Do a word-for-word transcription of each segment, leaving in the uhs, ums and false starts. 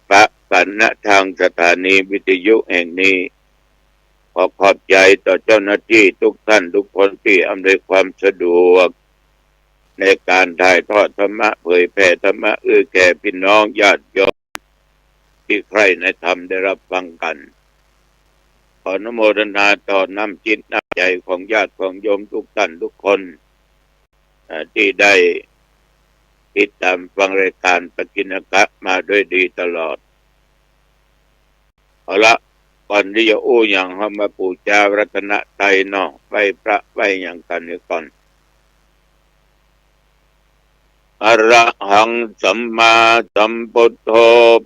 ประสานทางสถานีวิทยุแห่งนี้ ขอขอบใจ๋ต่อเจ้าหน้าตี้ทุกท่านทุกคนตี้อำนวยความสะดวก ในก๋านถ่ายทอดธรรมะ เผยแผ่ธรรมะ อื้อแก่ปี้น้องญาติโยมตี้ใคร่ในธรรมได้รับฟังกั๋น ขออนุโมทนาต่อน้ำจิตน้ำใจ๋ของญาติของโยมทุกท่านทุกคน เอ่อ ตี้ได้ติดต๋ามฟังรายก๋านปกิณกะมาด้วยดีตลอด เอาละ ก่อนตี้จะอู้หยัง เฮามาปู๋จาพระรัตนตรัยเนาะ ไหว้พระไหว้หยังกั๋นเหียก่อน อะระหังสัมมาสัมพุทโธ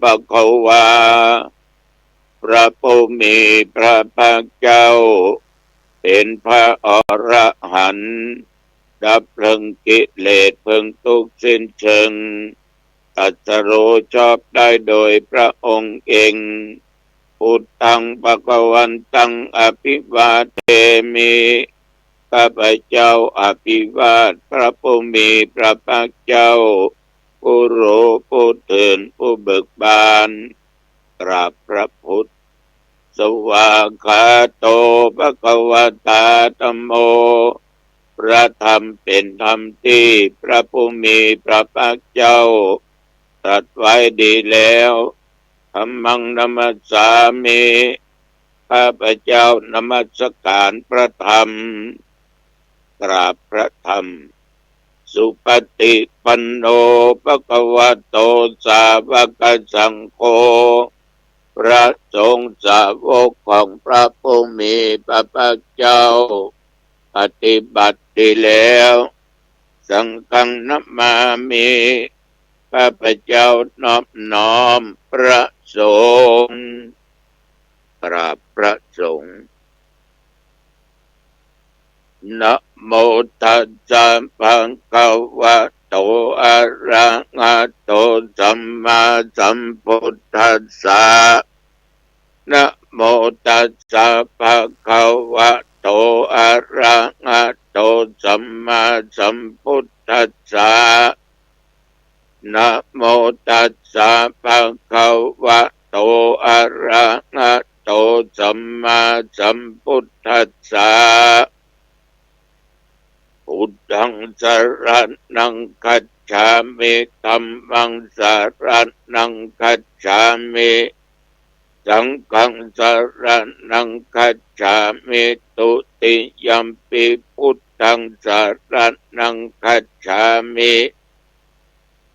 ภะคะวา พระผู้มีพระภาคเจ้า เป๋นพระอรหันต์ ดับเพลิงกิเลสเพลิงทุกข์สิ้นเชิง ตรัสรู้ชอบได้โดยพระองค์เอง พุทธังภะคะวันตังอะภิวาเทมิ ข้าพเจ้าอภิวาทพระผู้มีพระภาคเจ้า ผู้รู้ผู้ตื่นผู้เบิกบาน กราบพระพุทธ สวากขาโตภะคะวะตาธัมโม พระธรรมเป๋นธรรมตี้พระผู้มีพระภาคเจ้าตรัสไว้ดีแล้ว ธัมมังนะมัสสามิ ข้าพเจ้านมัสก๋านพระธรรม กราบพระธรรม สุปฏิปันโนภะคะวะโตสาวกสังโฆ พระสงฆ์สาวกของพระผู้มีพระภาคเจ้า ปฏิบัติดีแล้ว สังฆังนะมามิ ข้าพเจ้านอบน้อมพระสงฆ์ กราบพระสงฆ์ นะโมตัสสะภะคะวะโต อะระหะโต สัมมาสัมพุทธัสสะ นะโมตัสสะภะคะวะโต อะระหะโต สัมมาสัมพุทธัสสะ นะโมตัสสะภะคะวะโต อะระหะโต สัมมาสัมพุทธัสสะ พุทธังสะระณังคัจฉามิ ธัมมังสะระณังคัจฉามิ สังฆังสะระณังคัจฉามิ ตุติยัมปิพุทธังสะระณังคัจฉามิ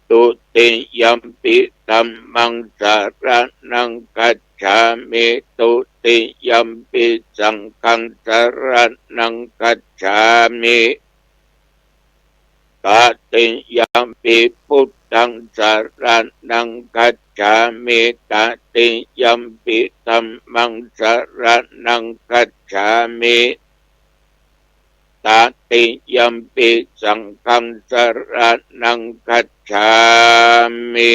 ตุติยัมปิธัมมังสะระณังคัจฉามิ ตุติยัมปิสังฆังสะระณังคัจฉามิ ตติยัมปิพุทธังสะระณังคัจฉามิ ตติยัมปิธัมมังสะระณังคัจฉามิ ตติยัมปิสังฆังสะระณังคัจฉามิ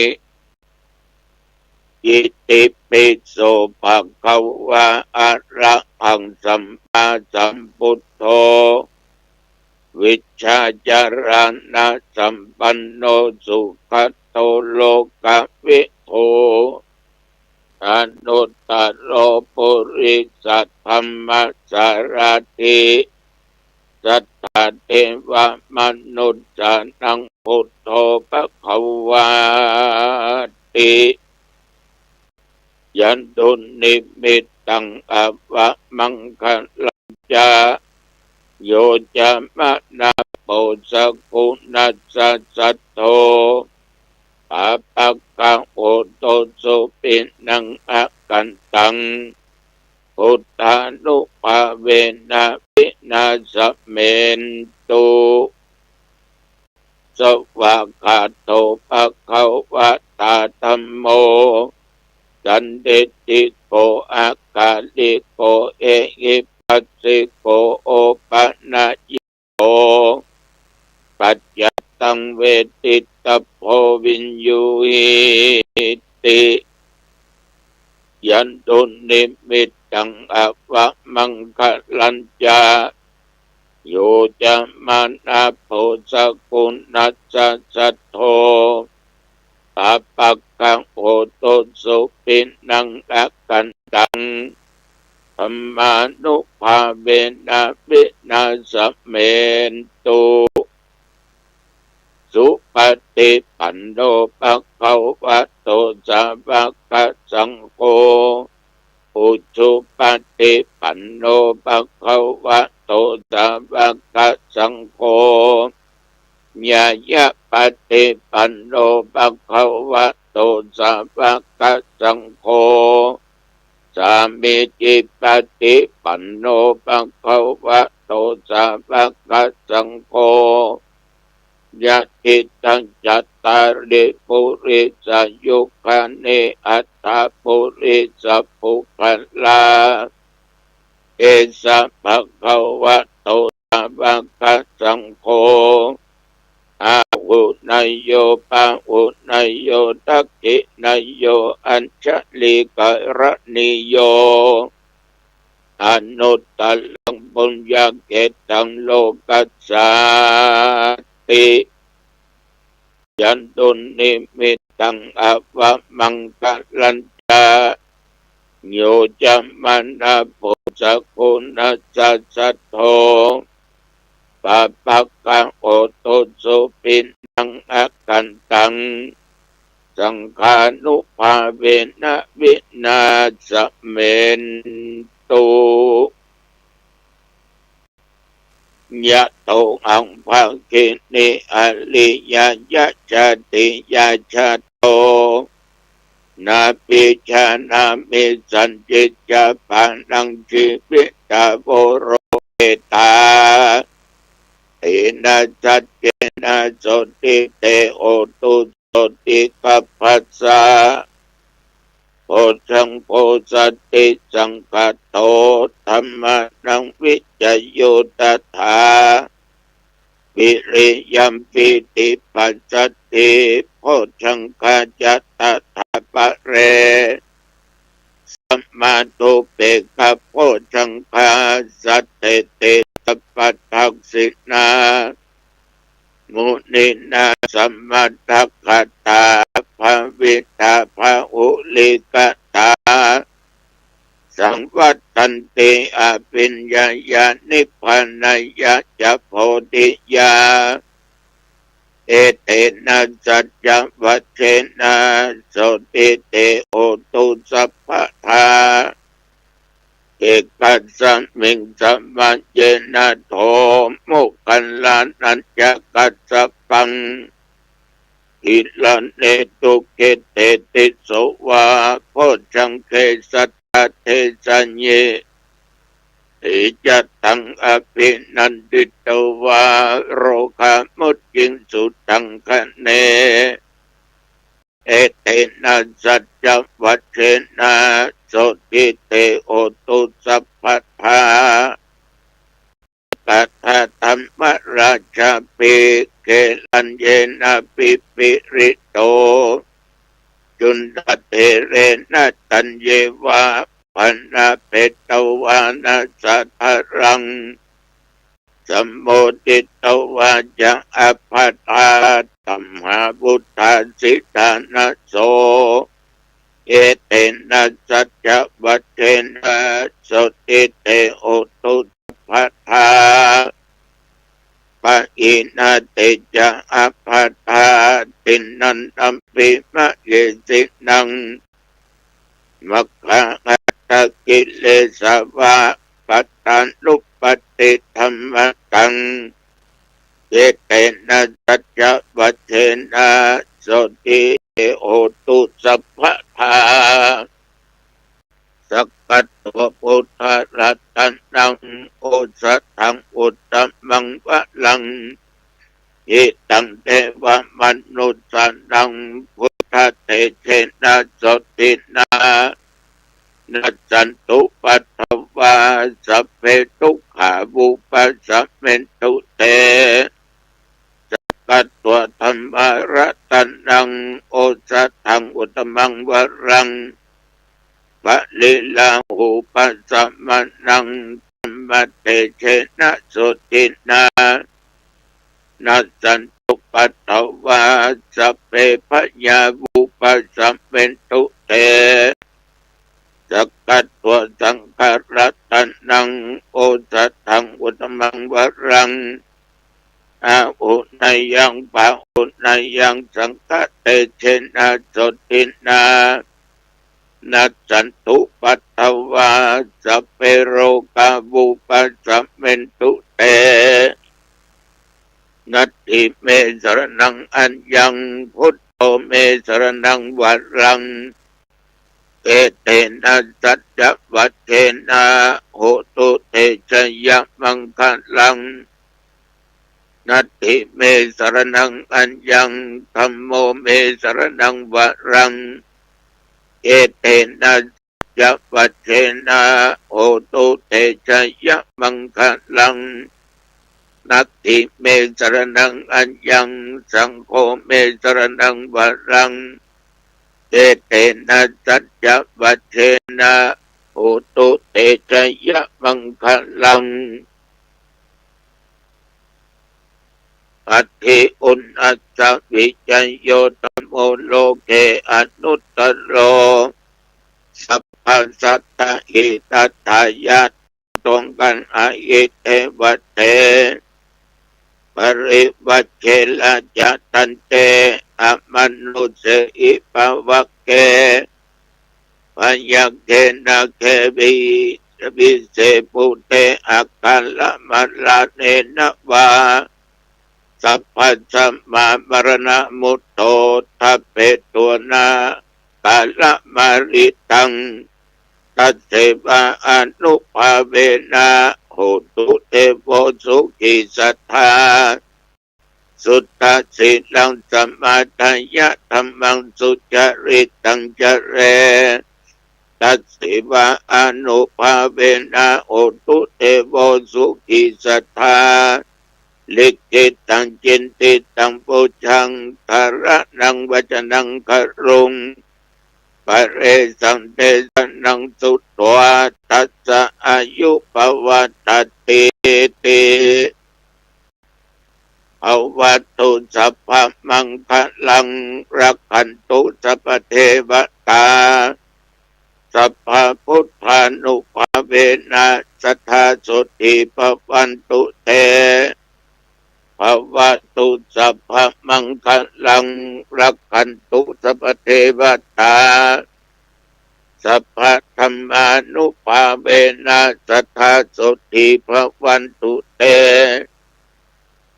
อิติปิโสภะคะวะ อะระหังสัมมาสัมพุทโธ วิชชาจารณะสัมปันโน สุขะโตโลกะวิทู อนุตตะโรปุริสะธัมมะสารถิ สัตถะเทวะมนุสสานังพุทโธภะคะวาติ ยันตุนิมิตตังอะวะมังคะลัญจะ โยจะมะนะโปสะกุณัสสะสัทโธ ปาปะกะโหตุสุปินังอะกันตัง พุทธานุภาเวนะวินาสะเมนตุ สวากขาโตภะคะวะตาธัมโม สันทิฏฐิโก อะกาลิโก เอหิปัสสิโก โอปะนะยิโก ปัจจตังเวทิตะโพ วิญญูหิติ ยันตุนิมิตตังอะวะมังคะลัญจะ โยจะมะนะโปสะกุณัสสะสัทโธ ปาปะกะโหตุสุปิณังอกันตัง ธัมมานุภาเวนะวินาสะเมนตุ สุปะฏิปันโนภะคะวะโต สาวะกะสังโฆ อุชุปะฏิปันโนภะคะวะโต สาวะกะสังโฆ ญาญะปะฏิปันโนภะคะวะโต สาวะกะสังโฆ สามีจิปะฏิปันโนภะคะวะโต สาวะกะสังโฆ ยะถิตัง จัตตาริ ปุริสายุคานิ อัตถะ ปุริสะปุคคลา เอสะภะคะวะโต สาวะกะสังโฆ อาหุเนยโย ปาหุเนยโย ทักขิเนยโย อัญชลีกะรณีโย อนุตตรังปุญญะเขตตัง โลกัสสาติ ยันตุนนิมิตตัง อาวะมังคะลัญจะ โยจะมะนะโภ จักขุนะจัสสะโท ปาปะกะโหตุสุปิณังอกันตัง สังฆานุภาเวนะวินาสะเมนตุ ยะโตหัง ภะคะเน อะริยะยะจาติยะจะโต นาภิจานามิ สันติจาปานัง จีวิตาโวโรเมธา เตนะสัจเจนะ โสติเต โหตุ โสติกัปปะสะ โพชฌังโค สันติสังคาโต ธัมมานัง วิจโย ตถา วิริยัม ปีติปัสสัทธิ โพชฌังคา จะ ตถาปะเร สัมมาทุปเปกขะโพชฌังคา สัตเต เต สัพพะทักขิณา มุนินา สัมมาทักขาตา ภาวิตา ภาหุลีกตา สังวัตตันติ อะภิญญายา นิพพานายะจะ โพธิยา เอเตนะ สัจจวัจเจนะ โสติเต โหตุ สัพพะทา เอกัสสะมิง สะมัจเจนะ โท โมคคัลลานะ จะ กัสสะปัง กิลาเนตุ กิตติติ โส วา โพชฌังเก สัตตะ เทสะยิ สีจะตัง อะภินันทิโต วา โรคามุจจิงสุตังคะเน เอเตนะ สัจจวัจเจนะ โสติเต โหตุ สัพพะทา กะทะธัมมะราชาปิ เกลัญเยนะ ปิปิริโต จุณฑะเถเรนะ ตัญเยวา ภะนะเปตวานะ สาธารัง สัมโมทิตวาจะ อัปปะทา ธัมมาวุฏฐาสิทานะโส เอเตนะ สัจจวัจเจนะ โสติเต โหตุ สัพพะทา ปะหินา เตจะ อัปปะทา ทินนันนัมปิ มะเหสินัง มัคคะหัตถะกิเลสวะ ปัตตานุปัตติธัมมะตัง เอเตนะ สัจจวัจเจนะ โสติเต โหตุ สัพพะทา สักขะโต พุทธะรัตนัง โอสะถัง อุตตะมัง วะรัง หิตัง เทวะมนุสสานัง พุทธะเตเจนะ โสตินะ นัสสันตุ ปัททะวา สัพเพ ทุกขา วุปัสสะเมนตุ เต สักขะโต ธัมมะรัตนัง โอสะถัง อุตตะมัง วะรัง ปะริลาหูปัสสะมะนัง ธัมมะเตเจนะ โสตินะ นัสสันตุ ปัทวา สัพเพ พยา วุปสัมมินตุ เต สักกัตวา สังฆรัตนัง โอสถัง อุตตมัง วรัง อาหุเนยยัง ปาหุเนยยัง สังฆเตจเจนะ โสตินะ นัสสันตุ ปัทวา สัพเพ โรกา วุปสัมมินตุ เต นัตถิเม สรณัง อัญญัง พุทโธ เม สรณัง วรัง เอเตนะ สัจจวัจเจนะ โหตุ เต ชยมังคลัง นัตถิเม สรณัง อัญญัง ธัมโม เม สรณัง วรัง เอเตนะ สัจจวัจเจนะ โหตุ เต ชยมังคลัง นัตถิเม สรณัง อัญญัง ธัมโม เม สรณัง วรัง เอเตนะ สัจจวัจเจนะ โหตุ เต ชยมังคลัง อัตถิอุณอัสสะ วิจโย ธัมโม โลเก อนุตตโร สัพพะสัตถะหิตะถายะ ตงกัง อหิ เต วะเท ปริวัจเช ราชะ ทันเต อมนุสเสหิ ปะวะเก พยัคเข นาเข วิ วิเส ปุเท อัคคะละมะละเนนะวา สัพพะสัมมามะระณะมุตโธ ทัพเพ ทวนา กาละมาริตัง ตัสเสวา อานุภาเวนะ โหตุ เทโว สุขี สัทธา สุทะสีลัง สมาทายะ ธัมมัง สุจริตัง จะเร ตัสเสวา อานุภาเวนะ โหตุ เทโว สุขี สัทธา ลิขิตัง จินติตัง ปูชัง ธาระณัง วัจจะนัง คารุง ปะเรสัง เตสะนัง สุตวา ทัสสะ อายุ ปะวัตติ ติ ภะวะตุ สัพพะมังคะลัง รักขันตุ สัพพะเทวะตา สัพพะพุทธานุภาเวนะ สัทธา โสตถี ภะวันตุ เต ภะวะตุ สัพพะมังคะลัง รักขันตุ สัพพะเทวะตา สัพพะธัมมานุภาเวนะ สัทธา โสตถี ภะวันตุ เต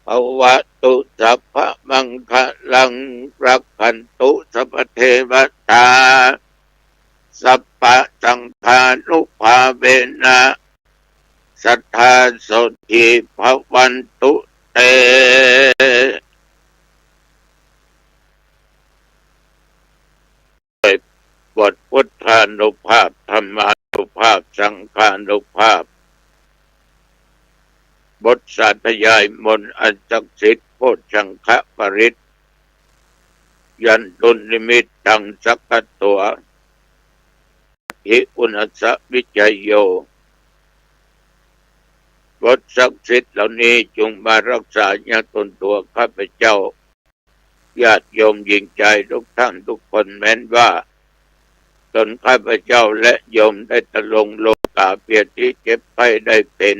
ภะวะตุ สัพพะมังคะลัง รักขันตุ สัพพะเทวะตา สัพพะสังฆานุภาเวนะ สัทธา โสตถี ภะวันตุ เต บทพุทธานุภาพ ธัมมานุภาพ สังฆานุภาพ บทสาธยายมนต์อันศักดิ์สิทธิ์ โพชฌังคปริตร ยันตุนนิมิตตัง สักขะโต อะหิ อุณอัสสะ วิจโย บทศักดิ์สิทธิ์เหล่านี้จงมารักษายังตนตัวข้าพเจ้า ญาติโยมหญิงชายทุกท่านทุกคน แม้นว่าตนข้าพเจ้าและโยมได้ทรงโรคาพยาธิ เจ็บไข้ได้เจ็บ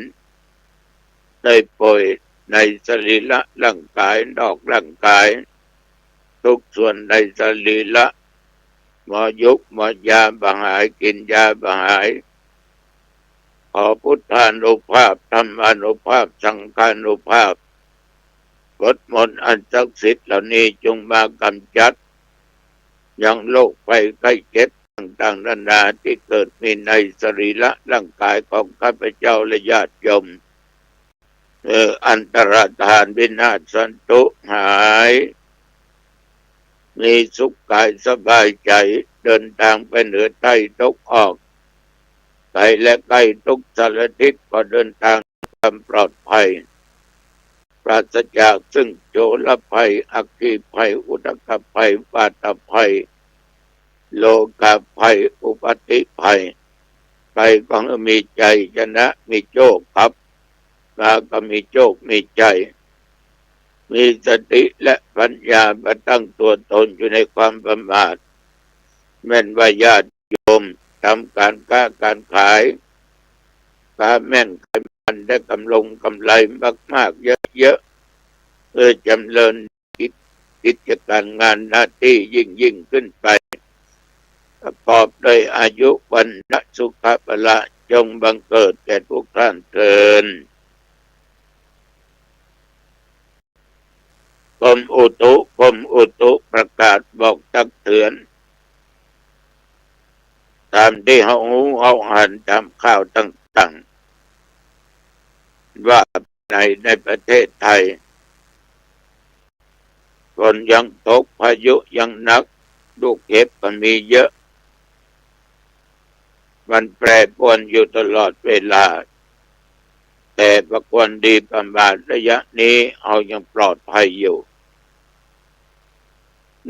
ได้ป่วยในสรีระร่างกาย นอกร่างกาย ทุกส่วนในสรีระ หมอยุกหมอยาบ่หาย กินยาบ่หาย ขอพุทธานุภาพ ธัมมานุภาพ สังฆานุภาพ บทมนต์อันศักดิ์สิทธิ์เหล่านี้จงมากำจัดยังโรคภัยไข้เจ็บต่างๆนานาที่เกิดมีในสรีระร่างกายของข้าพเจ้าและญาติโยม เออ อันตรธาน วินาศสันตุ หาย มีสุขกายสบายใจ เดินทางไปเหนือใต้ตะวันออก ไกลและใกล้ทุกสารทิศ ขอเดินทางด้วยความปลอดภัย ปราศจากซึ่งโจรภัย อัคคีภัย อุทกภัย วาตภัย โรคภัย อุปัฏฐิภัย ไปก็ให้มีชัยชนะ มีโชคครับ มาก็มีโชคมีชัย มีสติและปัญญาบ่ตั้งตัวตนอยู่ในความประมาท แม่นว่าญาติโยมทำก๋านก๊าก๋านขาย ก๊าแม่นขายมันได้ก๋ำลงก๋ำไรมากๆ เยอะๆ เออ จ๋ำเริญกิจ กิจก๋ารงานหน้าตี้ยิ่งๆ ขึ้นไป ประกอบด้วยอายุ วรรณะ สุขะ พละ จงบังเกิดแก่ทุกท่านเทอญ กรมอุตุ กรมอุตุประกาศบอกตักเตือน ต๋ามตี้เฮาฮู้เฮาหันต๋ามข่าวต่างๆ ว่าใน ในประเทศไทย ฝนยังตก พายุยังหนัก ลูกเห็บก็มีเยอะ มันแปรปรวนอยู่ตลอดเวลา แต่บ่ควรดีประมาท ระยะนี้เฮายังปลอดภัยอยู่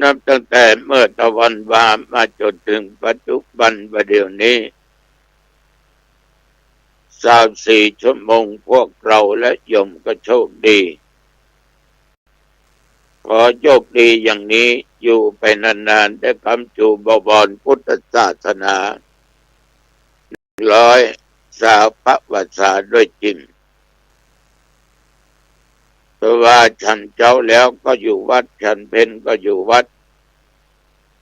นับตั้งแต่เมื่อตะวันวามาจ๋นเถิงปัจจุบันบ่าเดี่ยวนี้ ซาวสี่ชั่วโมง พวกเฮาและโยมก็โชคดี ขอโชคดีอย่างนี้อยู่ไปนานๆ เต๊อะ กำจูบวรพุทธศาสนา ร้อยสาพระวรรษาด้วยจริง เพราะว่าฉันเจ๊าแล้วก็อยู่วัด ฉันเพลก็อยู่วัด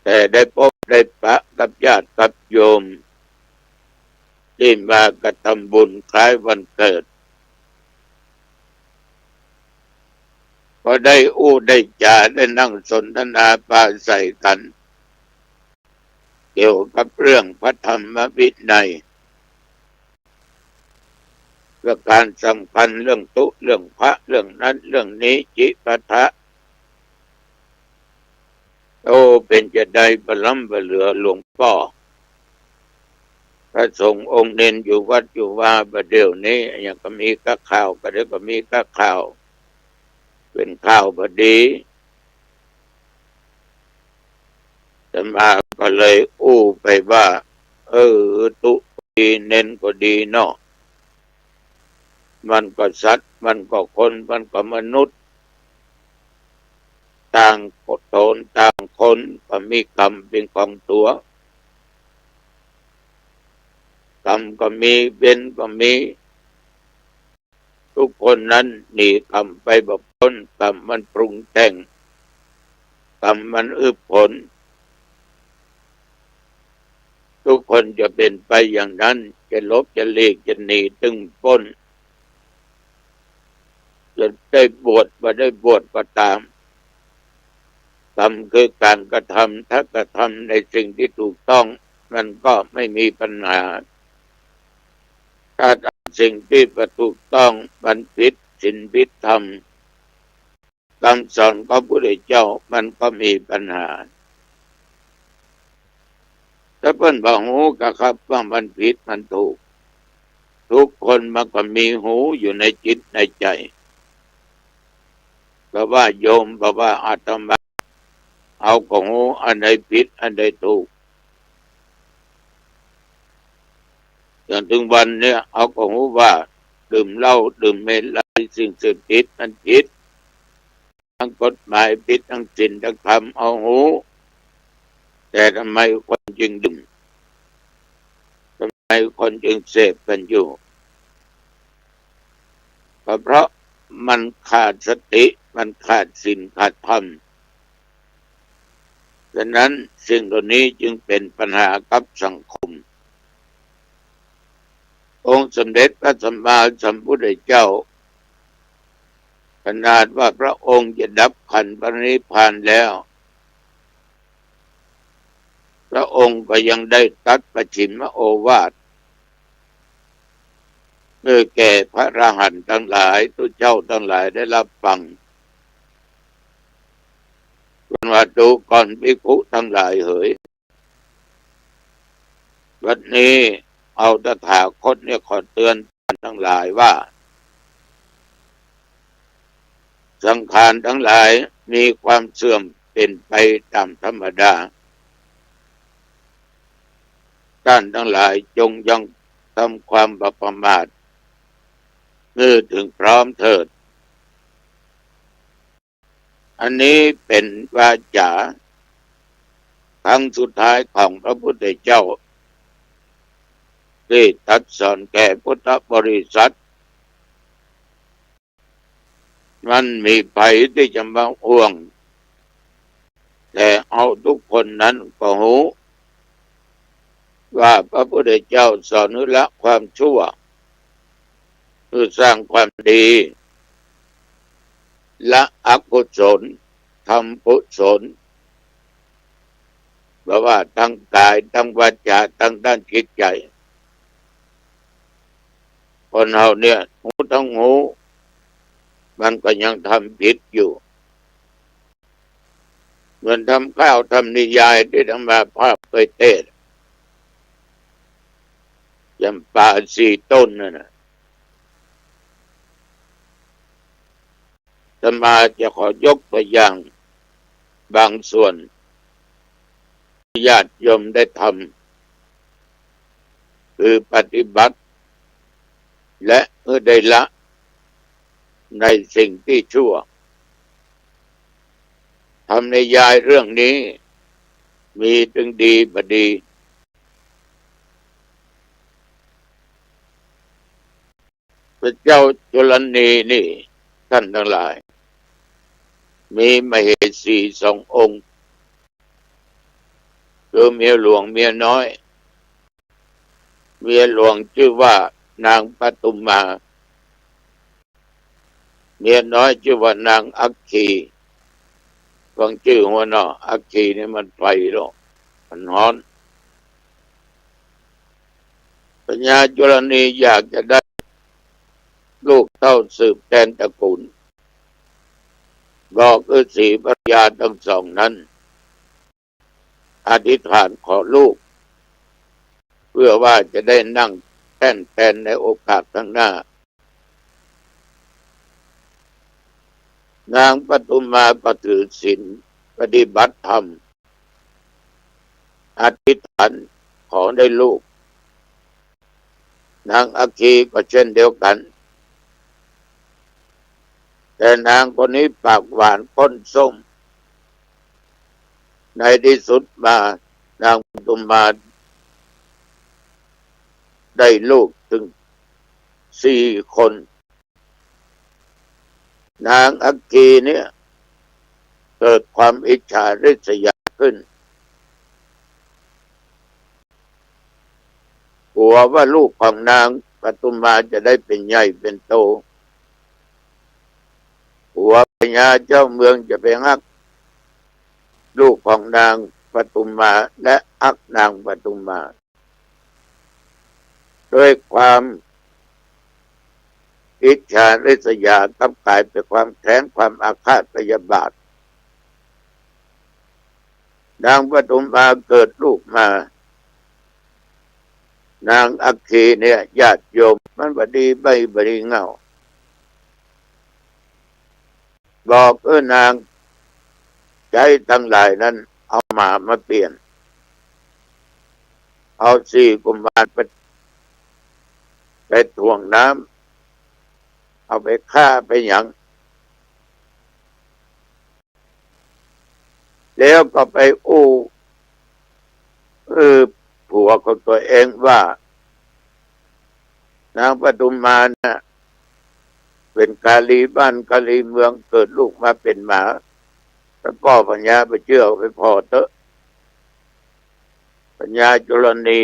แต่ได้พบได้ปะกับญาติกับโยม ตี้มากระทำบุญคล้ายวันเกิด ก็ได้อู้ได้จ๋า ได้นั่งสนทนาปราศรัยกั๋น เกี่ยวกับเรื่องพระธรรมวินัย ประก๋านสำคัญ เรื่องตุ๊ เรื่องพระ เรื่องนั้นเรื่องนี้ จิปาถะ โอ้ เป๋นจาใดบ่ล้ำบ่เหลือหลวงป้อ พระสงฆ์องค์เณรอยู่วัดอยู่วาบ่าเดี่ยวนี้ อย่างก็มีก๊าข่าว ก็เดี๋ยวก็มีก๊าข่าว เป๋นข่าวบ่ดี อาตมาก็เลยอู้ไปว่า เออ ตุ๊ก็ดี เณรก็ดีเนาะ มันก็สัตว์ มันก็คน มันก็มนุษย์ ต่างโตนต่างคนก็มีกรรมเป๋นของตั๋ว กรรมก็มี เวรก็มี ทุกคนนั้นหนีกรรมไปบ่ป๊น กรรมมันปรุงแต่ง กรรมมันอืบผล ทุกคนจะเป๋นไปอย่างนั้น จะหลบจะหลีกจะหนีตึงป๊น จะได้บวชบ่ได้บวชก็ต๋าม กรรมคือก๋านกระทำ ถ้ากระทำในสิ่งตี้ถูกต้อง มันก็ไม่มีปัญหา ถ้าทำสิ่งตี้บ่ถูกต้อง มันผิดศีลผิดธรรม กำสอนของพระพุทธเจ้า มันก็มีปัญหา ถ้าเปิ้นบ่ฮู้กาครับว่ามันผิดมันถูก ทุกคนมันก็มีหูอยู่ในจิตในใจ๋ บ่ว่าโยม บ่ว่าอาตมา เฮาก็ฮู้อันใดผิดอันใดถูก อย่างตึงวันนี้เฮาก็ฮู้ว่าดื่มเหล้า ดื่มเมรัย สิ่งเสพติดมันผิด ตึงกฎหมาย ผิดตึงศีลตึงธรรม เฮาฮู้ แต่ทำไมคนจึงดื่ม ทำไมคนจึงเสพกั๋นอยู่ ก็เพราะมันขาดสติ มันขาดศีลขาดธรรม ฉะนั้นสิ่งเหล่านี้จึงเป๋นปัญหากับสังคม องค์สมเด็จพระสัมมาสัมพุทธเจ้า ขนาดว่าพระองค์จะดับขันธปรินิพพานแล้ว พระองค์ก็ยังได้ตรัสปชิมโอวาท เพื่อแก่พระอรหันต์ตังหลาย ตุ๊เจ้าตังหลายได้ฮับฟัง เปิ้นว่า ดูก่อนภิกขุตังหลายเหย บัดนี้เฮาตถาคตเนี่ยขอเตือนท่านตังหลายว่า สังขารตังหลายมีความเสื่อมเป๋นไปต๋ามธรรมดา ต้านตังหลายจงยังทำความบ่ประมาท หื้อเถิงพร้อมเถิด อันนี้เป๋นวาจ๋าครั้งสุดท้ายของพระพุทธเจ้า ตี้ตรัสสอนแก่พุทธบริษัท มันมีใผตี้จะมาอ้วง แต่เฮาทุกคนนั้นก็ฮู้ ว่าพระพุทธเจ้าสอนหื้อละความชั่ว หื้อสร้างความดี ละอกุศล ทำกุศล บ่ว่าตางก๋าย ตางวาจ๋า ตางด้านจิตใจ๋ คนเฮาเนี่ยฮู้ตึงฮู้ มันก็ยังทำผิดอยู่ เหมือนธรรมข้าวธรรมนิยายตี้อาตมาภาพเกยเตศน์ จำปาสี่ต้นนั่นน่ะ อาตมาจะขอยกตัวอย่างบางส่วน ญาติโยมได้ทำ คือปฏิบัติ และหื้อได้ละในสิ่งตี้ชั่ว ธรรมนิยายเรื่องนี้มีตึงดีบ่ดี พระเจ้าจุลนีนี่ ต้านตังหลาย มีมเหสีสององค์ คือเมียหลวงเมียน้อย เมียหลวงจื้อว่านางปทุมมา เมียน้อยจื้อว่านางอัคคี ฟังจื้อหัวเนาะ อัคคีนี่มันไฟเนาะ มันฮ้อน พญาจุลนีอยากจะได้ลูกเต้าสืบแตนตระกูล บอกฤๅษีภรรยาตังสองนั้น อธิษฐานขอลูก เพื่อว่าจะได้นั่งแท่นแตนในโอกาสข้างหน้า นางปทุมมาก็ถือศีลปฏิบัติธรรม อธิษฐานขอได้ลูก นางอัคคีก็เช่นเดียวกัน แต่นางคนนี้ปากหวานก้นส้ม ในตี้สุดมานางปทุมมาได้ลูกตึงสี่คน นางอัคคีเนี่ยเกิดความอิจฉาริษยาขึ้น กั๋วว่าลูกของนางปทุมมาจะได้เป๋นใหญ่เป๋นโต กั๋วพญาเจ้าเมืองจะไปฮักลูกของนางปทุมมาและฮักนางปทุมมา ด้วยความอิจฉาริษยากลับก๋ายเป๋นความแค้นความอาฆาตพยาบาท นางปทุมมาเกิดลูกมา นางอัคคีเนี่ยญาติโยมมันบ่ดีใบ้บ่ดีเหง้า บอกเออนางใจ๊ตังหลายนั้นเอาหมามาเปลี่ยน เอาสี่กุมารไป ไปถ่วงน้ำ เอาไปฆ่าไปหยัง แล้วก็ไปอู้ เออ ผัวของตั๋วเองว่า นางปทุมมาน่ะ เป๋นกาลีบ้านกาลีเมือง เกิดลูกมาเป๋นหมา แล้วป้อปัญญาไปเจื้อไปผ่อเต๊อะ พญาจุลนี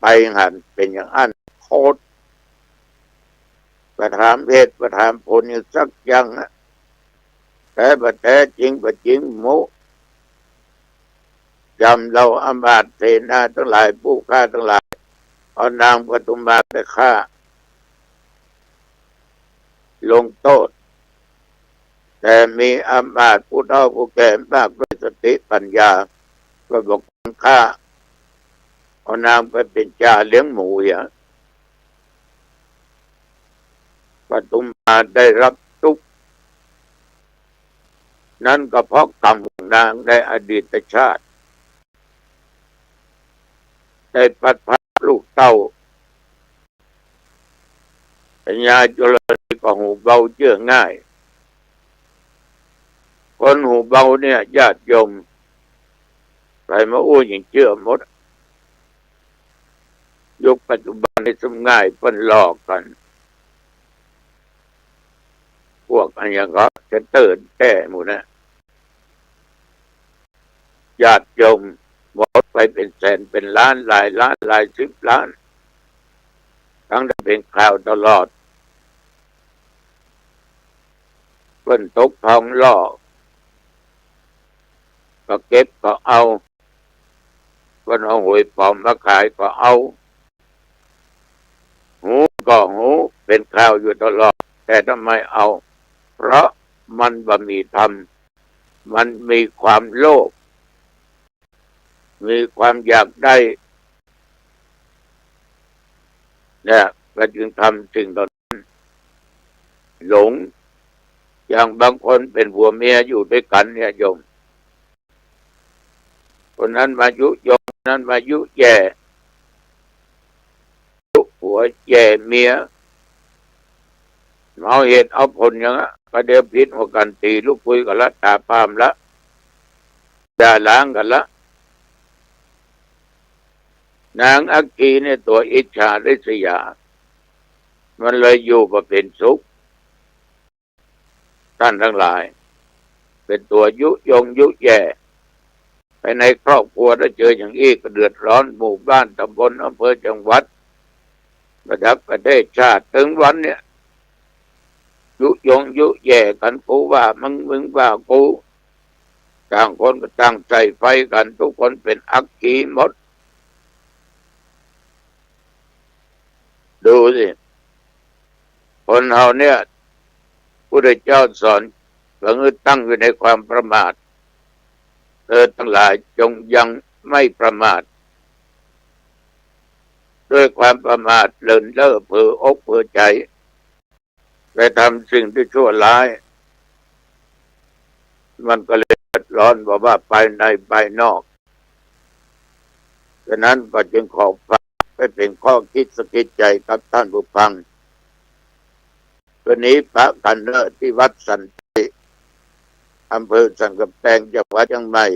ไปหันเป๋นอย่างอั้นโคตร บ่ถามเหตุบ่ถามผลอย่างสักอย่างอะ แต๊บ่แต๊จริงบ่จริงโม้ จำเหล่าอำมาตย์เสนาตังหลาย ผู้ข้าตังหลาย เอานางปทุมมาไปฆ่า ลงโต้ษ แต่มีอำมาตย์ผู้เฒ่าผู้แก่มากด้วยสติปัญญา ก็บอก ข้าเอานางไปเป๋นจ่าเลี้ยงหมูเหีย ปทุมมาได้รับตุ๊กข์ นั้นก็เพราะกรรมของนางในอดีตชาติ ได้พลัดพรากลูกเต้า พญาจุลนีก็หูเบาเจื้อง่าย ค คนหูเบาเนี่ย ญาติโยม ใผมาอู้หยังเจื้อหมด ยุคปัจจุบันนี่ซุมง่ายเปิ้นหลอกกั๋น พวกอันหยังก็จะเติ่นแต้หมู่นะ ญาติโยมหมดไปเป๋นแสนเป๋นล้าน หลายล้าน หลายสิบล้าน ตึงได้เป๋นข่าวตลอด เปิ้นตกทองหล่อ ก็เก็บก็เอา เปิ้นเอาหวยป๋อมมาขายก็เอา ฮู้ก็ฮู้ เป๋นข่าวอยู่ตลอด แต่ทำไมเอา เพราะมันบ่มีธรรม มันมีความโลภ มีความอยากได้ เนี่ย ก็จึงทำสิ่งเหล่านั้น หลง อย่างบางคนเป๋นผัวเมียอยู่ตวยกั๋นเนี่ยโยม คนนั้นมายุยง คนนั้นมายุแย่ ยุผัวแย่เมีย เอาเหตุเอาผลหยังอะ ประเดี๋ยวผิดหัวกั๋น ตี๋ลูกกุยกั๋นละ ต๋าพร่ำละ ด่าล้างกั๋นละ นางอัคคีเนี่ยตั๋วอิจฉาริษยา มันเลยอยู่บ่เป๋นสุข ต้านตังหลาย เป๋นตั๋วยุยงยุแย่ ภายในครอบครัวถ้าเจออย่างอี้ก็เดือดร้อน หมู่บ้าน ตำบล อำเภอ จังหวัด ระดับประเทศชาติ ตึงวันเนี่ย ยุยงยุแย่กั๋น กูว่ามึง มึงว่ากู ต่างคนก็ต่างใส่ไฟกั๋น ทุกคนเป๋นอัคคีหมด ดูสิ คนเฮาเนี่ย พุทธเจ้าสอน บ่หื้อตั้งอยู่ในความประมาท เธอตังหลายจงยังไม่ประมาท ด้วยความประมาทเลินเล่อเผลออกเผลอใจ๋ ไปทำสิ่งตี้ชั่วร้าย มันก็เลยเดือดร้อน บ่ว่าภายในภายนอก ฉะนั้นก็จึงขอฝากไว้เป๋นข้อคิดสะกิดใจ๋กับต้านผู้ฟัง วันนี้ปะกั๋นเน่อตี้วัดสันติ อำเภอสันก๋ำแปง จังหวัดเจียงใหม่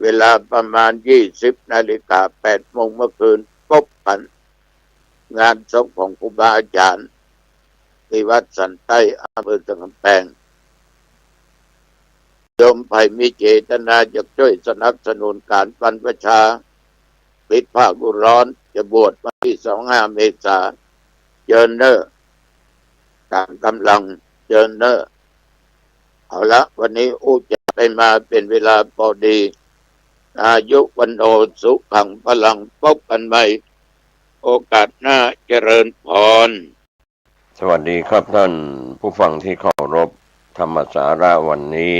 เวลาประมาณยี่สิบนาฬิกา แปดโมงเมื่อคืน พบกั๋น งานศพของครูบาอาจ๋ารย์ ตี้วัดสันใต้ อำเภอสันก๋ำแปง โยมใผมีเจตนาอยากจ้วยสนับสนุนก๋านบรรพชา ปิดภาคฤดูร้อน จะบวชวันตี้สองห้าเมษา เจิญเน่อ ต๋ามก๋ำลัง เจิญเน่อ เอาละ วันนี้อู้จ๋าไปมาเป๋นเวลาปอดี อายุ วัณโณ สุขัง พลัง พบกั๋นใหม่ โอกาสหน้า เจริญพร สวัสดีครับต้านผู้ฟังตี้เคารพ ธรรมสาระวันนี้